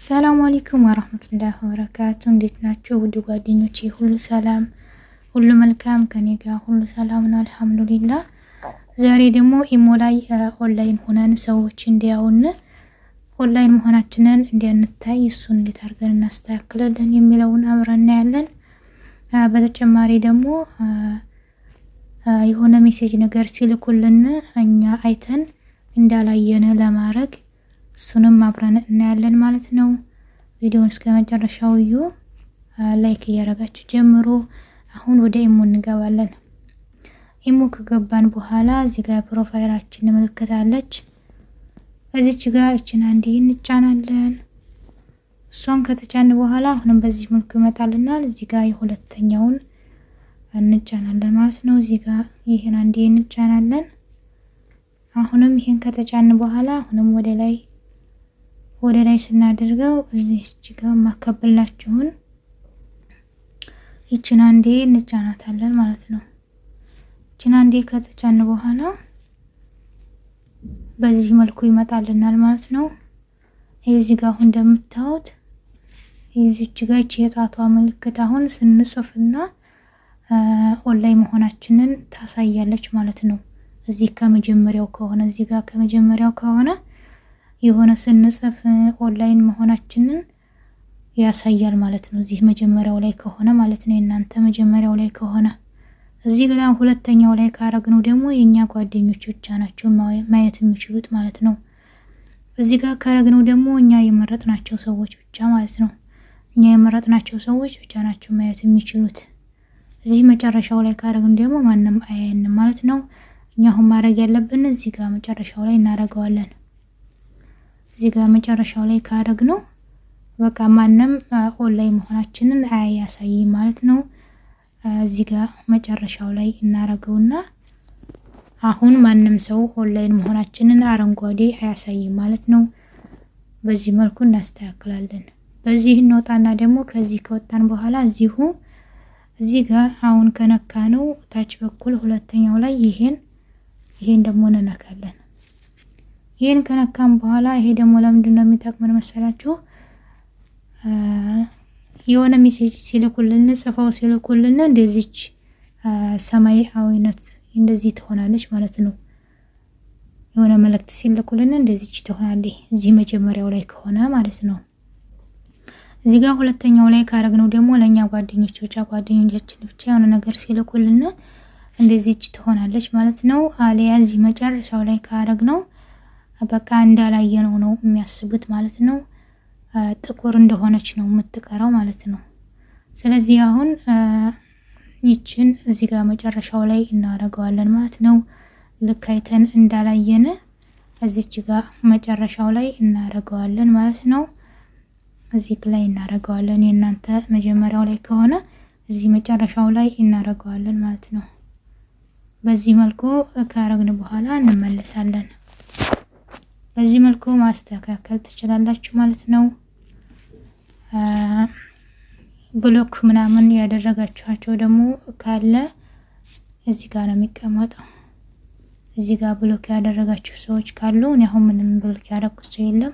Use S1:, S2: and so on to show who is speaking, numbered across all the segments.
S1: ሰላም አለይኩም ወራህመቱላሂ ወበረካቱ። እንዴት ናችሁ ውድ ጓደኞቼ? ሁሉ ሰላም፣ ሁሉ መልካም፣ ከኔ ጋር ሁሉ ሰላም ነው አልሐምዱሊላህ። ዛሬ ደግሞ ኢሞ ላይ ኦንላይን ሆነን ሰዎች እንዲያውን ኦንላይን መሆናችንን እንዲያንታይ እሱን እንዴት አድርገን እናስተካክላለን የሚለውን አብረን እናያለን። በተጨማሪ ደግሞ የሆነ message ነገር ሲልኩልን እኛ አይተን እንዳላየን ለማድረግ እሱንም አብረን እናያለን ማለት ነው። ቪዲዮውን እስከ መጨረሻው እዩ፣ like እያደረጋችሁ ጀምሮ። አሁን ወደ ኢሞ እንገባለን። ኢሞ ከገባን በኋላ እዚህ ጋር profile ኣችን ምልክት አለች። እዚች ጋር እችን አንዴ እንጫናለን። እሷን ከተጫን በኋላ አሁንም በዚህ መልኩ ይመጣልናል። እዚህ ጋር የሁለተኛውን እንጫናለን ማለት ነው። እዚህ ጋር ይህን አንዴ እንጫናለን። አሁንም ይህን ከተጫን በኋላ አሁንም ወደ ላይ ስናደርገው እዚች ጋር ማከብላችሁን ይችን አንዴ እንጫናታለን ማለት ነው። ይችን አንዴ ከተጫን በኋላ በዚህ መልኩ ይመጣልናል ማለት ነው። እዚህ ጋር አሁን እንደምታዩት እዚች ጋር ይቺ የጣቷ ምልክት አሁን ስንጽፍና ኦንላይን መሆናችንን ታሳያለች ማለት ነው። እዚህ ከመጀመሪያው ከሆነ፣ እዚህ ጋር ከመጀመሪያው ከሆነ የሆነ ስንጽፍ ኦንላይን መሆናችንን ያሳያል ማለት ነው። እዚህ መጀመሪያው ላይ ከሆነ ማለት ነው። የእናንተ መጀመሪያው ላይ ከሆነ፣ እዚህ ጋር ሁለተኛው ላይ ካረግነው ደግሞ የእኛ ጓደኞች ብቻ ናቸው ማየት የሚችሉት ማለት ነው። እዚህ ጋር ካረግነው ደግሞ እኛ የመረጥናቸው ሰዎች ብቻ ማለት ነው። እኛ የመረጥናቸው ሰዎች ብቻ ናቸው ማየት የሚችሉት። እዚህ መጨረሻው ላይ ካረግን ደግሞ ማንም አያየንም ማለት ነው። እኛ አሁን ማድረግ ያለብን እዚህ ጋር መጨረሻው ላይ እናደርገዋለን። እዚህ ጋር መጨረሻው ላይ ካረግነው በቃ ማንም ኦንላይን መሆናችንን አያሳይም ማለት ነው። እዚህ ጋር መጨረሻው ላይ እናረገውና አሁን ማንም ሰው ኦንላይን መሆናችንን አረንጓዴ አያሳይም ማለት ነው። በዚህ መልኩ እናስተካክላለን። በዚህ እንወጣና ደግሞ ከዚህ ከወጣን በኋላ እዚሁ እዚህ ጋር አሁን ከነካነው ታች በኩል ሁለተኛው ላይ ይሄን ደግሞ እንነካለን። ይሄን ከነካን በኋላ ይሄ ደግሞ ለምንድን ነው የሚጠቅመን መሰላችሁ? የሆነ message ሲልኩልን፣ ጽፈው ሲልኩልን እንደዚች ሰማያዊነት እንደዚህ ትሆናለች ማለት ነው። የሆነ መልእክት ሲልኩልን እንደዚች ትሆናለች። እዚህ መጀመሪያው ላይ ከሆነ ማለት ነው። እዚህ ጋር ሁለተኛው ላይ ካረግነው ደግሞ ለእኛ ጓደኞች ብቻ፣ ጓደኞቻችን ብቻ የሆነ ነገር ሲልኩልን እንደዚች ትሆናለች ማለት ነው። አሊያ እዚህ መጨረሻው ላይ ካረግነው በቃ እንዳላየነው ነው የሚያስቡት ማለት ነው። ጥቁር እንደሆነች ነው የምትቀረው ማለት ነው። ስለዚህ አሁን ይችን እዚህ ጋር መጨረሻው ላይ እናደርገዋለን ማለት ነው። ልክ አይተን እንዳላየን እዚች ጋር መጨረሻው ላይ እናደርገዋለን ማለት ነው። እዚህ ላይ እናደርገዋለን። የእናንተ መጀመሪያው ላይ ከሆነ እዚህ መጨረሻው ላይ እናደርገዋለን ማለት ነው። በዚህ መልኩ ካረግን በኋላ እንመለሳለን። በዚህ መልኩ ማስተካከል ትችላላችሁ ማለት ነው። Block ምናምን ያደረጋችኋቸው ደግሞ ካለ እዚህ ጋር ነው የሚቀመጠው። እዚህ ጋር block ያደረጋችሁ ሰዎች ካሉ፣ እኔ አሁን ምንም block ያደረኩት ሰው የለም።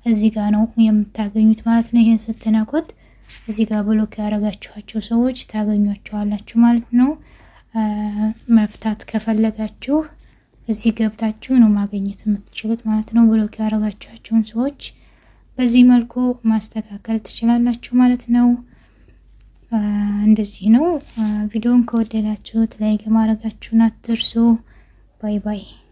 S1: እዚህ ጋር ነው የምታገኙት ማለት ነው። ይሄን ስትነኩት እዚህ ጋር block ያደረጋችኋቸው ሰዎች ታገኟቸዋላችሁ ማለት ነው። መፍታት ከፈለጋችሁ እዚህ ገብታችሁ ነው ማግኘት የምትችሉት ማለት ነው። Block ያደረጋችኋቸውን ሰዎች በዚህ መልኩ ማስተካከል ትችላላችሁ ማለት ነው። እንደዚህ ነው። ቪዲዮን ከወደዳችሁት like ማድረጋችሁን አትርሱ። Bye bye።